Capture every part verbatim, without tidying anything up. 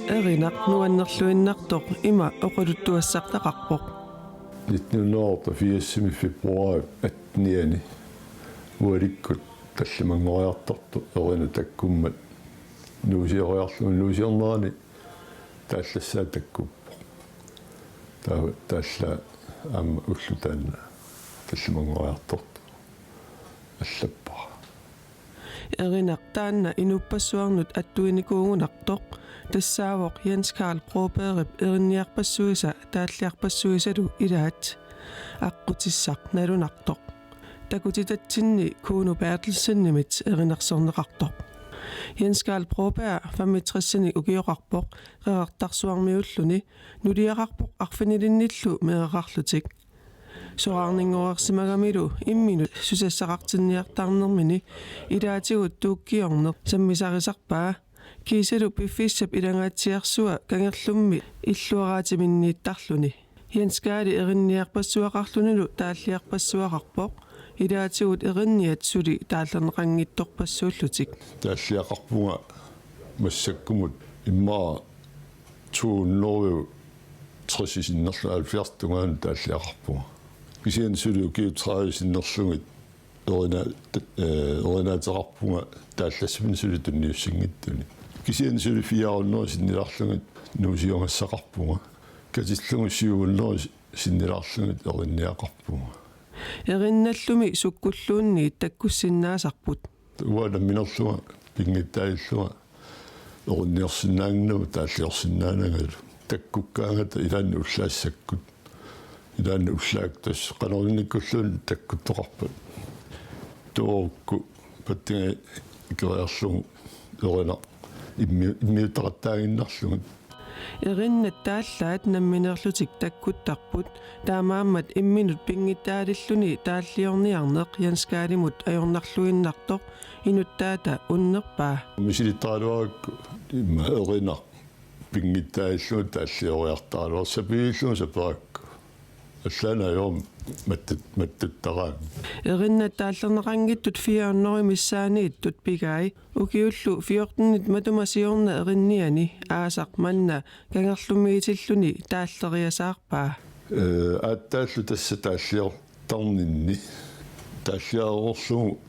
Erinaq nuannerluinnartoq ima oqaluttuassartaqarpoq. Nitten hundrede og otteogfirsimi februar attenianni ualikkut tallimanngoriartortoq erinaq takkummat nuusioriarlugu nuusiornerani taallassaa takkuppoq. Taa-, taallaat aamma ulloq taanna tallimanngoriartortoq allappara. Erinaq taanna inuppassuarnut attuinikuugunartoq, tassaavoq Jens Karl Brobergip erinniarpassuisa taalliarpassuisalu ilaat aqqutissaq nalunartoq. Takutitatsinni Kuno Berthelsenimit erinarsorneqartoq. Jens Karl Broberg femogtresini ukioqarpoq, Qeqertarsuarmiuulluni, nuliaqarpoq arfinilinnillu meeraqarlutik. Soraarninngoreersimagamilu imminut susassaqartinniartarnermini ilaatigut tuukkiorneq sammisarisarpaa, kiisalu piffissap ilangaatsiarsua kangerlummi illuaraatiminniittarluni. Jens Karli erinniarpassuaqarlunilu taalliarpassuaqarpoq, ilaatigut erinniat suli taallerneqanngitsorpassuullutik. Taalliaqarpunga massakkumut immaqa to hundrede tres sinnerlugit, halvfjerds tungaanut taalliaqarpunga. Kisianni suli ukiut tredive sinnerlugit erina-, eh, erinaateqarpunga taallassiminnik suli tunniussinngitsunik. Kisianni suli fire hundrede sinnilaarlugit nuusioqassaqarpunga. Katillugu syv hundrede sinnilaarlugit erinniaqarpunga. Erinnallumi sukkulluunniit takkussinnaasarput. Uanga nammineerlunga pinngitsaallunga erinniorsinnaannginnama taalliorsinnaanangalu. Takkukkaangata ilaanni ullaassakkut. Ilaanni ullaakku tassa qanoq ilinnikkulluunniit takkuttoqarpat. Toorukku pattiga ikeriarlugu erinaq immi-, immiuttaqattaaginnarlugu. Erinnat taallaat nammineerlutik takkuttarput, taamaammat imminut pinngitsaalilluni taalliorniarneq Jens Karlimut ajornarluinnartoq inuttaata unnerpaa. Misilittaraluarakku imma erinaq pinngitsaallunga taallioriartaraluartoq sapiillugu saperakku. Allaanajoom mattut-, mattuttaraanni. Erinnat taallerneqanngitsut fire hundrede missaaniittut pigai, ukiullu fjortenit matuma siorna erinniani aasaq manna kangerlummiitilluni taalleriasaarpaa. Eh, aatsaallu tassa taalliortarninni taalliareerlugu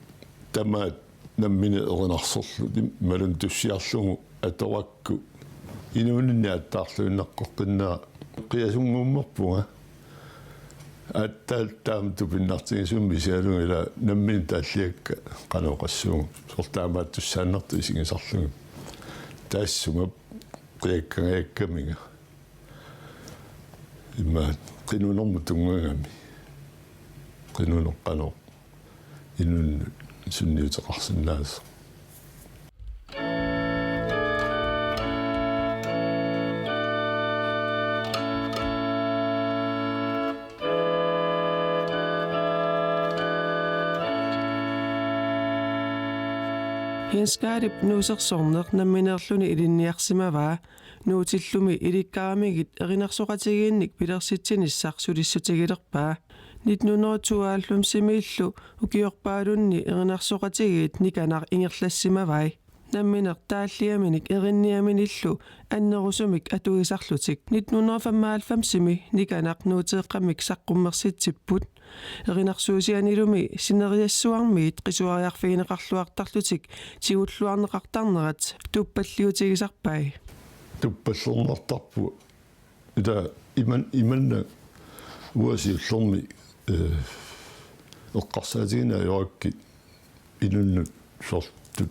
tamaat nammineq erinarsorlutik imaluunniit tussiarlugu atorakku inuuninni aatsaalluinnaqqeqqinnera qiasunnguummerpunga. Aatsaat taama tupinnartigisumik isigalugu ila nammineq taalliakka qanoq oqassuunga. Soorlu taamaattussaannartut isigisarlugit. Taassuma qiakkangajakkaminga. Immaqa qinunermut tunngagami. Qinuneq qanoq inunnut sunniuteqarsinnaasoq. Jens Karlip nuusersorneq nammineerluni ilinniarsimavaa, nuutillumi ilikkaramigit erinarsoqatigiinnik pilersitsinissaq sulissutigilerpaa. Nitten hundrede tooghalvfemsimiillu ukiorpaalunni erinarsoqatigiit nikanaq ingerlassimavai. Nammineq taalliaminik erinniaminillu annerusumik atuisarlutik. Nitten hundrede femoghalvfemsimi nikanaq nuuteeqqamik saqqummersitsipput. Erinarsuusianilumi sineriassuarmiit qisuariarfigineqarluartarlutik tigulluarneqartarnerat tuppalliutigisarpai. Tuppallernartarpu ila iman-, imanna uanga siullermik, eh, eqqarsaatigineq ajorakkit inunnut soorlu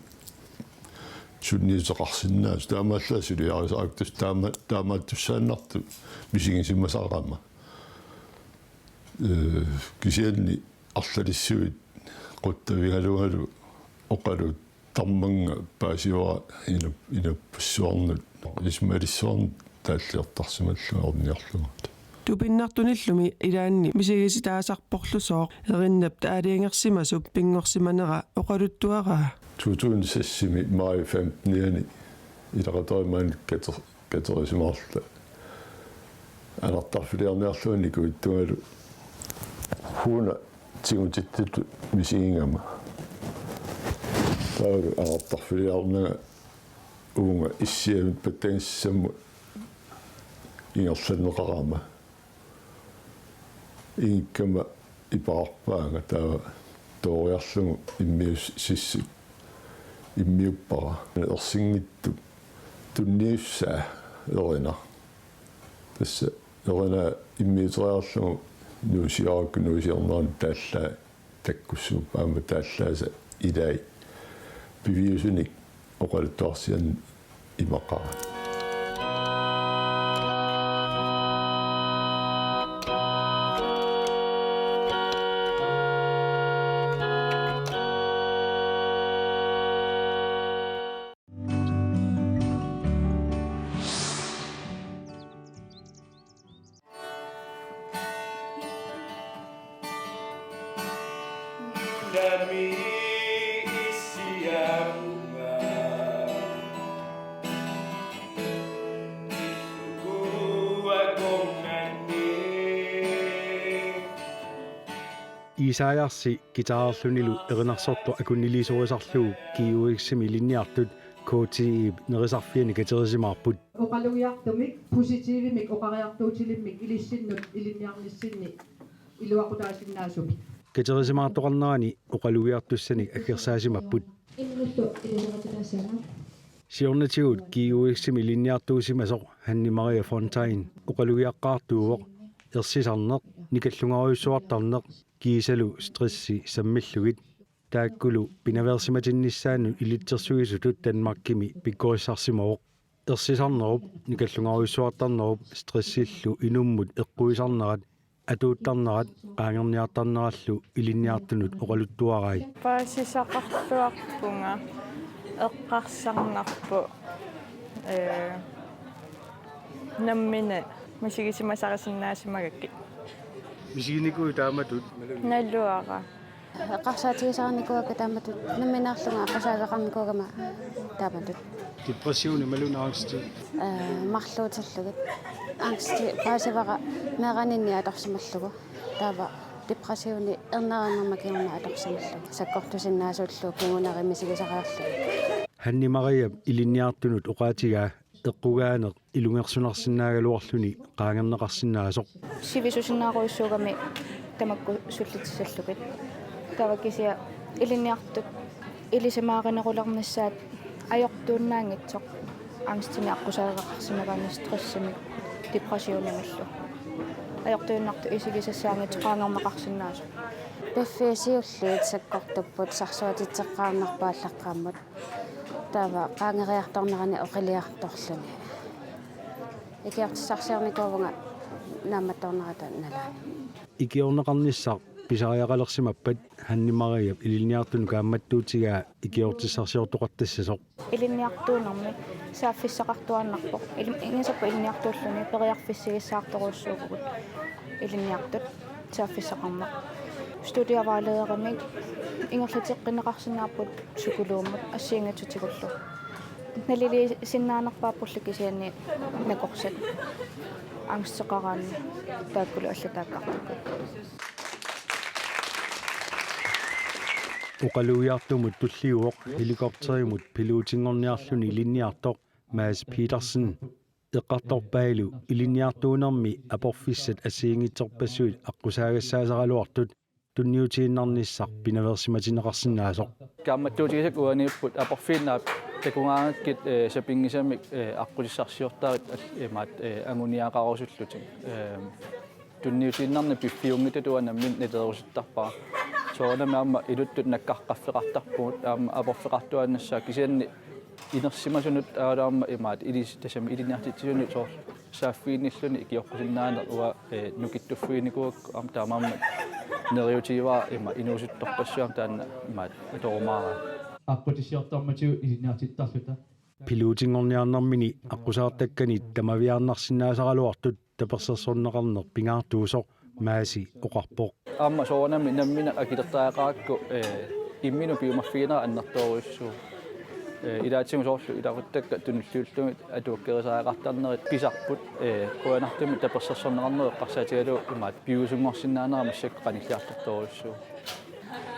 sunniuteqarsinnaasoq. Taamaallaat suliarisarakkit tassa taama-, taamaattussaannartut misigisimasarama. Eh, kisianni arlalissuit quttavigalugalu oqaluttarmannga paasivara inup-, inuppassuarnut isumalissuarnut taalliortarsimallunga erniarlugu. Tupinnartunillumi ilaanni misigisitaasarporlusooq erinnap taaliangersimasup pinngorsimanera oqaluttuaraa. To tusind seksimi maj femtenianni ilaqutariit maani kater-, katerisimaarluta anartarfiliarniarlunga nikuittungalu huuna tigutittuttut misigigama. Taavalu anartarfiliarnanga uunga issiavit pattanissamut ingerlanneqarama. Ingikkama ipaqarpaanga taava tooriarlugu immiussissut immiuppara. Ersinngitsup tunniussaa erinaq. Tassa erinaq immiuteriarlugu nuusioraakka nuusiornerani taallaat takkussuupput aamma taallaasa ilai piviusunik oqaluttuarsiannik imaqaraat. Isaiasi guitarerlunilu erinarsortoq akunniliisorisarlugu G U X-imi ilinniartut K T E-p nerisarfiani katerisimaarput. Oqalugiartumik positivimik oqariartuutilimmik ilissinnut ilinniarnissinni iluaqutaasinnaasumik. Katerisimaartoqarnerani oqalugiartussanik aggersaasimapput. Innullu ilisariaqutaassaanga. Siornatigut G U X-imi ilinniartuusimasoq Hanne Marie Fontain oqalugiaqqaartuuvoq ersisarneq, nikallungarujussuartarneq kiisalu stressi sammillugit. Taakkulu pinaveersimatinnissaannut ilitsersuisutut Danmarkimi pikkorissarsimavoq. Ersisarnerup, nikallungarujussuartarnerup stressillu inummut eqquisarnerat, atuuttarnerat qaangerniartarnerallu ilinniartunut oqaluttuarai. Paasisaqarluarpunga, eqqarsarnarpoq, ee, nammineq misigisimasarisinnaasimagatsigit. Misiginikuuit taamatut? Naluara. Eqqarsaatigisarinikuuakka taamatut nammineerlunga aqqusaagaqarnikuugama taamatut. Depression imaluunniit angsti? Ee, marluutillugit. Angsti paasivara meeraaninni atorsimallugu. Taava depressioni ernereernerma kingorna atorsimallugu. Sakkortusinnaasullu kinguneri misigisariarlugit. Hanne Mariap ilinniartunut oqaatigaa eqqugaaneq ilungersunarsinnaagaluarluni qaangerneqarsinnaasoq. Sivisusinnaarujussuugami tamakku sullitsisallugit. Taava kisianni ilinniartut ilisimaarinerulernissaat ajortuinnaanngitsoq angstini aqqusaagaqarsimagaanni stressimik depressionimillu. Ajortuinnartut isigisassaanngitsoq qaangerneqarsinnaasoq. Piffissaq siulliit sakkortupput sarsuatitseqqaarnarpoq aallaqqaammut. Taava qaangeriartornerani oqiliartorluni. Ikiortissarsiornikuuvunga naammattoornerata nalaani. Ikiorneqarnissaq pisariaqalersimappat Hanne Mariap ilinniartunut kaammattuutigaa ikiortissarsiortoqartassasoq. Ilinniartuunermi saaffissaqartuaannarpoq. Ilim-, ingasappa ilinniartuulluni periarfissigissaartorujussuuvugut ilinniartut saaffissaqarneq. Studievejlederimik ingerlateqqinneqarsinnaapput psykologimut assigiinngitsutigullu. Naliliisinnaanerpaappullu kisianni nakorsat angsteqaraanni taakkulu allataakkartukkut. Oqalugiartumut tulliuvoq helikopterimut pilotinngorniarluni ilinniartoq Mads Petersen. Eqqartorpaalu ilinniartuunermi aporfissat assigiinngitsorpassuit aqqusaagassaasaraluartut tunniutiinnarnissaq pinaveersimatinneqarsinnaasoq. Kaammattuutigisakka uaniipput aporfiinnaat takugaangakkit, eh, sapinngisamik, eh, aqqutissarsiortarit al-, imaat, eh, anguniagaqarusullutik. Eh, tunniutiinnarneq piffiunngitsutut uanga nammineq naleerusuttarpara. Soorunami aamma iluttut nakkarfeqartarpugut aamma aporfeqartuaannassaaq kisianni inersimasunut aalaarma imaat ilis-, tassami ilinniartitsisunut soorlu saaffiginnilluni ikioqqisinnaaneq uanga, eh, nukittuffiginikuuakka aamma taamaammat neriuutigivara ima inuusuttorpassuit aamma taanna imaat atorumaaraat. Aqqutissiortarmatigut ilinniartittarluta. Pilotinngorniarnermini aqqusaartakkanit tamaviaarnarsinnaasaraluartut tapersersorneqarneq pingaartuusoq Maasi oqarpoq. Aamma soorunami nammineq akilertariaqarakku, eh, imminut piumaffiginera annertoorujussuuvoq. Eh, ilaatigut soorlu ilaquttakka tunulliullugit atuakkerisariaqartarnerit pisarput, eh, qujanartumik tapersersorneqarnerup eqqarsaatigalugu imaat piviusunngorsinnaanera massakkut qanilliartortoorujussuuvoq.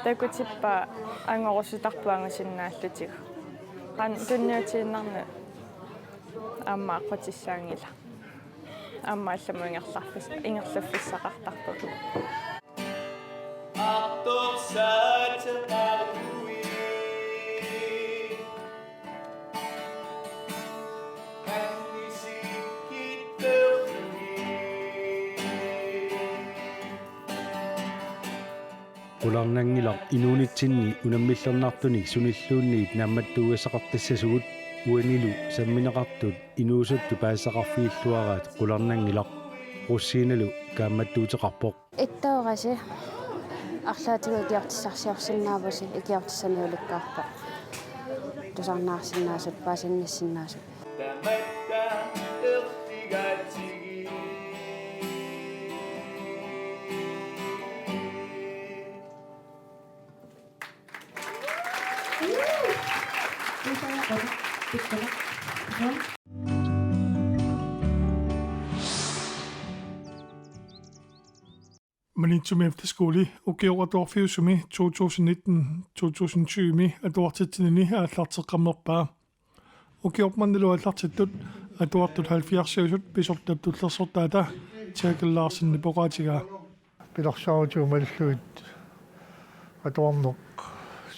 Takutippaa angorusutarput angusinnaallutik. Qanoq tunniutiinnarneq Aamma aqqutissaanngilaq. Aamma allamut ingerlarfis-, ingerlaffissaqartarpugut. Qularnanngilaq inuunitsinni unammillernartunik sunilluunniit naammattuugassaqartassasugut, uanilu sammineqartut inuusuttut paasisaqarfigilluaraat qularnanngilaq. Russiinalu kaammattuuteqarpoq. Ittoorasi arlaatigut ikiortissarsiorsinnaavusi, ikiortissaniulikkaarpoq. Tusarnaarsinnaasut, paasinnissinnaasut. Maniitsumi efterskole ukioq atuarfiusumi to tusind nitten, to tusind tyve atuartitsinini aallarteqqammerpaa. Ukioq mannalu aallartittut atuartut halvfjerdsiusut pisortap tullersortaata Tjerkel Larsenip oqaatigaa. Pilersaarutigut malillugit atuarneq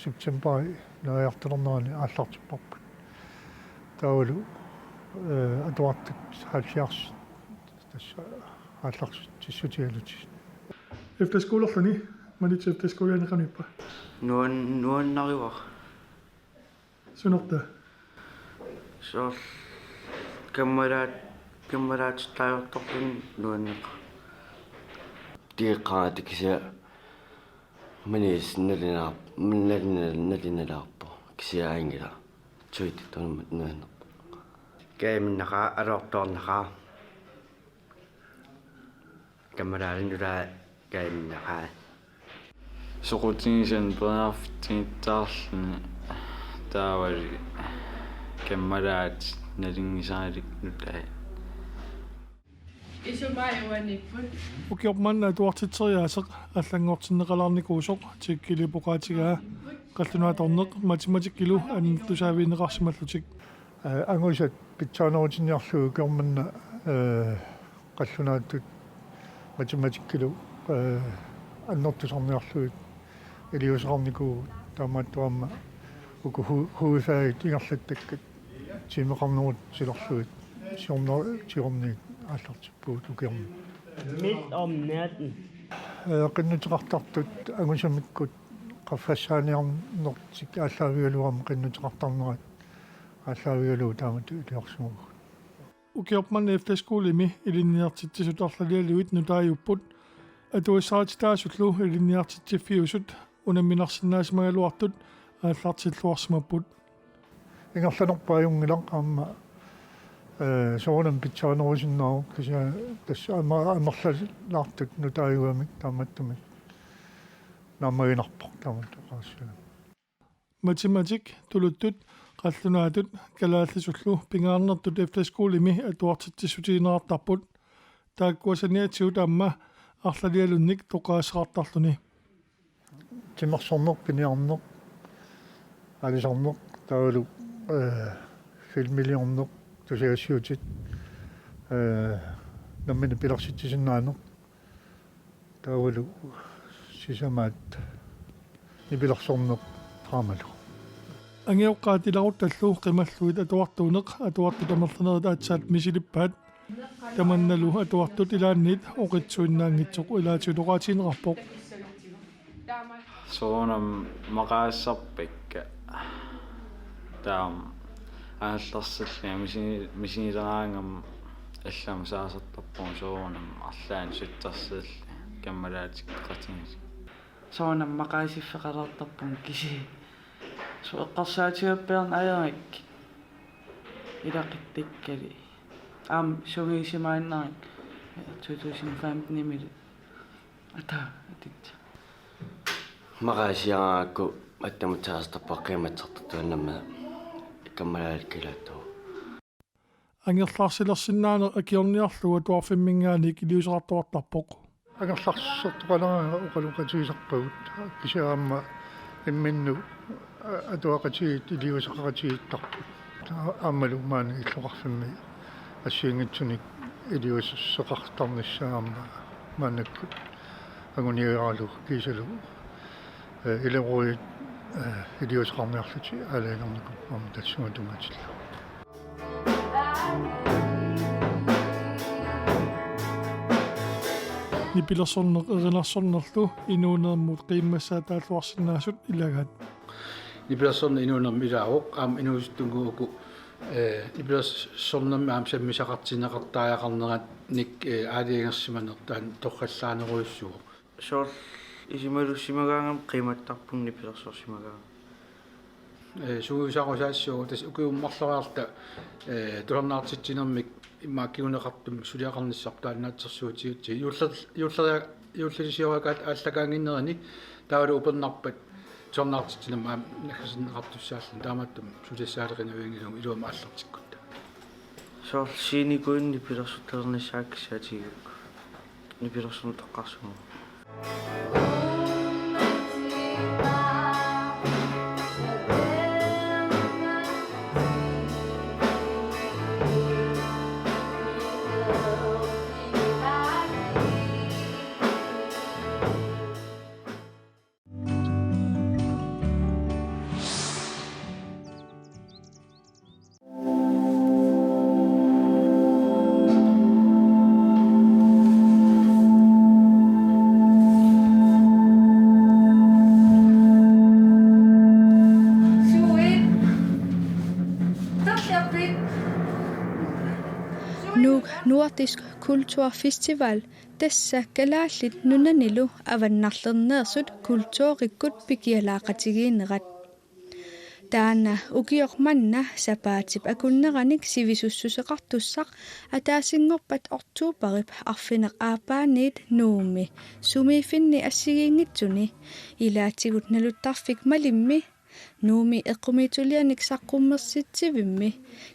septembari naviartalernerani aallartipparput. Taavalu, eh, atuartut halvfjerds tassa aallartissutigalutik. Efterskolerluni, Maniitsup efterskoleani qanoq ippa? Nuan-, nuannarivara. Sunaaffa? Soorlu kammalaat-, kammalaatittaajortorluni nuanneqaaq. Tiiqqaata kisianni Maniitsup nalunaa-, nalunaa-, nalunalaarpoq kisianni ajunngilaq. Tuittut nuannerpoq. Kajuminnaqaaq, alutornaqaaq. Kammalaalinnulaa kajuminnaqaaq. Soqutigisannut periarfitsinngitsoorluni taavalu kammalaatit nalunngisarilik nutaat. Isumai uaniipput. Ukioq manna atuartitseriaaseq allanngortinneqalaarnikuusoq Tjerkelip oqaatigaa qallunaatut atorneq matematikkilu annertusaavigineqarsimallutik. Eh, angusat pitsaanerutinniarlugit ukioq manna, eh, qallunaatut matematikkilu, eh, annertusarniarlugit iliuuseqarnikuuvugut, taamaattumik aamma uku hu-, hovedfagit ingerlattakkat tiimeqarnerup silarlugit siorna-, siorniit aallartippugut ukioq manna. Midt om natten. Eh, qinnuteqartartut angusamikkut qaffassaaniarnertik aallaavigalugu aamma qinnuteqartarnerat aallaavigalugu taamatut iliorsimavugut. Ukioq manna efterskolemi ilinniartitsisut arlalialuit nutaajupput, atugassarititaasullu ilinniartitsiffiusut unamminarsinnaasimagaluartut aallartilluarsimapput. Ingerlanerput ajunngilaq aamma, eh, soorunami pitsaanerusinnaavoq kisianni tassa aamma amerlalaartut nutaajugamik taamaattumik naammaginarpoq taamatut oqaaseq. Matematik tuluttut, qallunaatut, kalaallisullu pingaarnertut efterskolemi atuartitsissutigineqartarput. Taakkua saniatigut aamma arlalialunnik toqqagassaqartarluni. Timersorneq, piniarneq, aalisarneq, taavalu, eh, filmiliorneq, tusagassiuutit, eh, nammineq pilersitsisinnaaneq. Taavalu sisamaat nipilersorneq, draamalu. Angajoqqaat ilaruttallu qimallugit atuartuuneq atuartut amerlanerit aatsaat misilippaat. Tamannalu atuartut ilaanniit oqitsuinnaanngitsoq ilaatigut oqaatigineqarpoq. Soorunami maqaassarpakka. Taama aallarsillugu misi-, misigileraangama allamut saasartarpunga soorunami arlaannik suttarsillugu kammalaateqatigiillugu. Soorunami maqaasiffeqalaartarpunga kisianni. Soorlu eqqarsaatigaarpiarneq ajorami ilaquttakkalu. Aamma sungiusimaannarami to tusind femten-imilu. Ata, atit. Maqaasiaraangakku attamut saasartarpunga qiimmassartartuarnamma kammalaalikkilaattoq. Angerlarsilersinnaaneq akiorniarlugu atuarfimminngaanniit iliuuseqartuartarpoq. Angerlarsertoqalaarama oqaloqatigisarpagut kisianni aamma imminnut a-, atuaqatigiit iliuuseqaqatigiittarput. Aammalu maani illoqarfimmi assigiinngitsunik iliuuseqartarnissaa aamma maannakkut anguniagaralugu kiisalu, eh, ileqquit, eh, iliuuseqarniarlutik aalajangernikut aamma tassunga tunngatillugu. Nipilersorneq erinarsornerlu inuunermut qiimmassaataalluarsinnaasut ilagaat. Nipilersorneq inuunermi ilaavoq, aamma inuusuttunnguuku, eh, nipilersornermi aamma sammisaqartinneqartariaqarneranik, eh, aalajangersimanertaa torrallaanerujussuuvoq. Soorlu isumalussimagaangama qiimmattarpunga nipilersorsimagaangama. Eh, sungiusaarusaassuuvoq, tassa ukiut marloriarluta, eh, tusarnaartitsinermik immaqa kinguneqartumik suliaqarnissaq taanna naatsorsuutigigatsigu. Juuller-, juuller-, juullisiorakaat aallakaannginnerini taavalu upernarpat tusarnaartitsinermut aamma naggaserneqartussaalluni, taamaattumik suliassaaleqinavianngilanga iluamik aallartikkutta. Soorlu scenekuinnaq nipilersortalernissaa kissaatigaakku. Nipilersorneq toqqarsuuvoq. Nuuk Nordisk Kulturfestival, tassa Kalaallit Nunanilu avannarlerneersut kulturikkut pikialaaqatigiinnerat. Taanna ukioq manna sapaatip akunneranik sivisussuseqartussaq ataasinngorpat oktoberip arfineq-aappaaniit Nuummi sumiiffinni assigiinngitsuni ilaatigut naluttarfik Malimmi, Nuummi eqqumiitsulianik saqqummersitsivimmi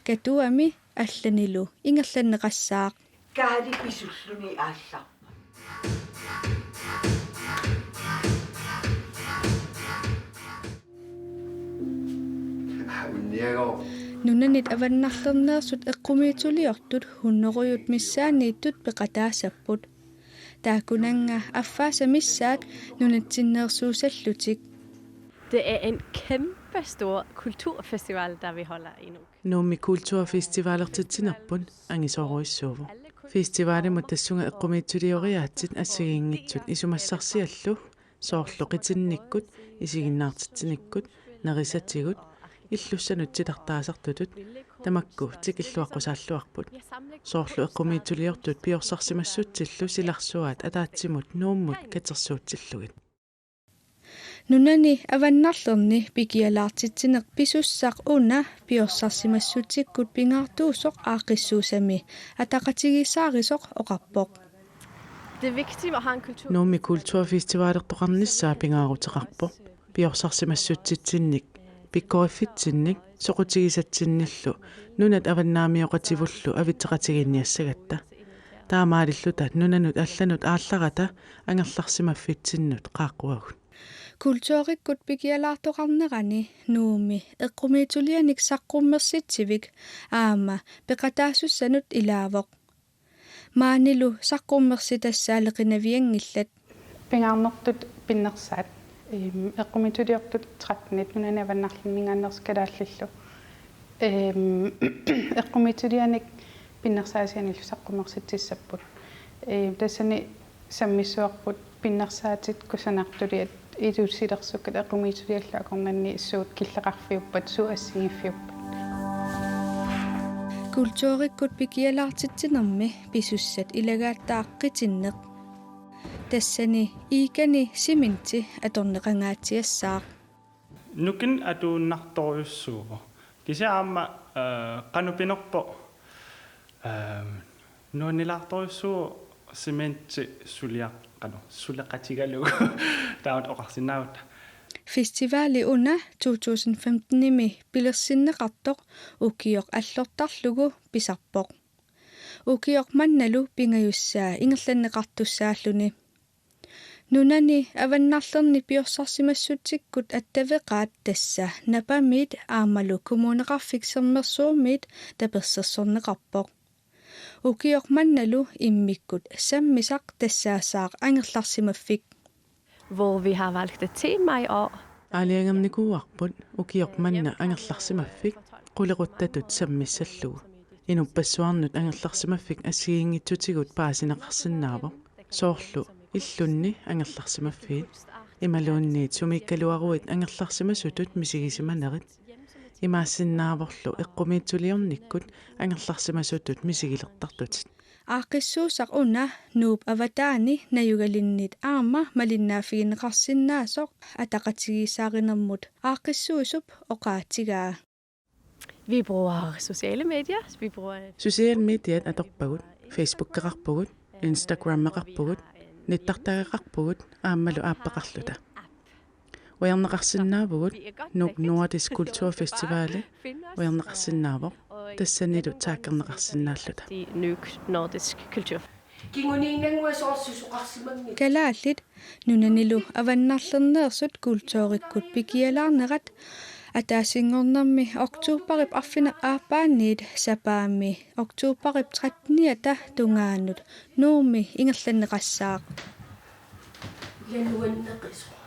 Katuami allanilu ingerlanneqassaaq. Kaali pisulluni aallarpa. Unniagooq. Nunanit avannarlerneersut eqqumiitsuliortut hunnorujut missaanniittut peqataassapput. Taakkunannga affaasa missaat nunatsinneersuusallutik. Det er en kæmpe stor kulturfestival, der vi holder i Nuuk. Nuummi kulturfestivalertitsinerput angisoorujussuuvoq. Festivalimut tassunga eqqumiitsulioriaatsit assigiinngitsut isumassarsiallu, soorlu qitinnikkut, isiginnaartitsinikkut, nerisatigut, illussanut titartaasartutut, tamakku tikilluaqqusaalluarput. Soorlu eqqumiitsuliortut piorsarsimassutsillu silarsuaat ataatsimut Nuummut katersuutsillugit. Nunani avannarlerni pikialaartitsineq pisussaq una piorsarsimassutsikkut pingaartuusoq aaqqissuussami ataqatigiissaarisoq oqarpoq. Det er vigtigt at have en kultur. Nuummi kulturfestivalertoqarnissaa pingaaruteqarpoq. Piorsarsimassutsitsinnik, pikkoriffitsinnik, soqutigisatsinnillu, nunat avannaamioqativullu avitseqatigiinniassagatta. Taamaalilluta nunanut allanut aallarata angerlarsimaffitsinnut qaaqquagut. Kulturikkut pikialaartoqarnerani Nuummi eqqumiitsulianik saqqummersitsivik aamma peqataasussanut ilaavoq. Maanilu saqqummersitassaaleqinavianngillat. Pingaarnertut pinnersaat, ehm, eqqumiitsuliortut trettenit nunani avannarlerninngaanneersut kalaallillu. Ehm, eqqumiitsulianik pinnersaasianillu saqqummersitsissapput. Ehm, tassani sammissuarput pinnersaatit kusanartuliat ilusilersukkat eqqumiitsuliallu akornanni suut killeqarfiuppat, suut assigiiffiuppat. Kulturikkut pikialaartitsinermi pisussat ilagaattaaq qitinneq. Tassani iikani cementit atorneqangaatsiassaaq. Nukinnik atuinnartorujussuuvoq. Kisianni aamma, eh, qanoq pinerpoq, eh, nuannilaartorujussuuvoq cementit suliaq-, qanoq, suleqatigalugu. Taamatut oqarsinnaagutta. Festivali una to tusind femtenimi pilersinneqartoq ukioq allortarlugu pisarpoq. Ukioq mannalu pingajussaa ingerlanneqartussaalluni. Nunani avannarlerni piorsarsimassutsikkut attaveqaat tassa Napamiit aammalu Kommuneqarfik Sermersuumiit tapersersorneqarpoq. Ukioq mannalu immikkut sammisaq tassaassaaq angerlarsimaffik. Hvor vi har valgt et tema i år. Aalajangernikuuarput ukioq manna angerlarsimaffik qulequttatut sammissallugu. Inuppassuarnut angerlarsimaffik assigiinngitsutigut paasineqarsinnaavoq. Soorlu illunni angerlarsimaffiit. Imaluunniit sumiikkaluaruit angerlarsimasutut misigisimanerit. Imaassinnaavorlu eqqumiitsuliornikkut angerlarsimasutut misigilertartutit. Aaqqissuussaq una Nuup avataani najugalinnit aamma malinnaaffigineqarsinnaasoq ataqatigiissaarinermut aaqqissuisup oqaatigaa. Vi bruger sociale medier. Vi bruger Sociale mediat atorpagut, Facebookeqarpugut, Instagrameqarpugut, nittartagaqarpugut aammalu aappaqarluta. Ujarneqarsinnaavugut Nuuk Nordisk Kulturfestivali ujarneqarsinnaavoq tassanilu taggerneqarsinnaalluta. Nuuk Nordisk Kultur. Kinguniinnannguaq soorlu susoqarsimanngilaq. Kalaallit nunanilu avannarlerneersut kulturikkut pikialaarnerat ataasinngornermi oktoberip arfineq-aappaaniit sapaammi oktoberip tretteniata tungaanut Nuummi ingerlanneqassaaq. Ilanuanneqisoq.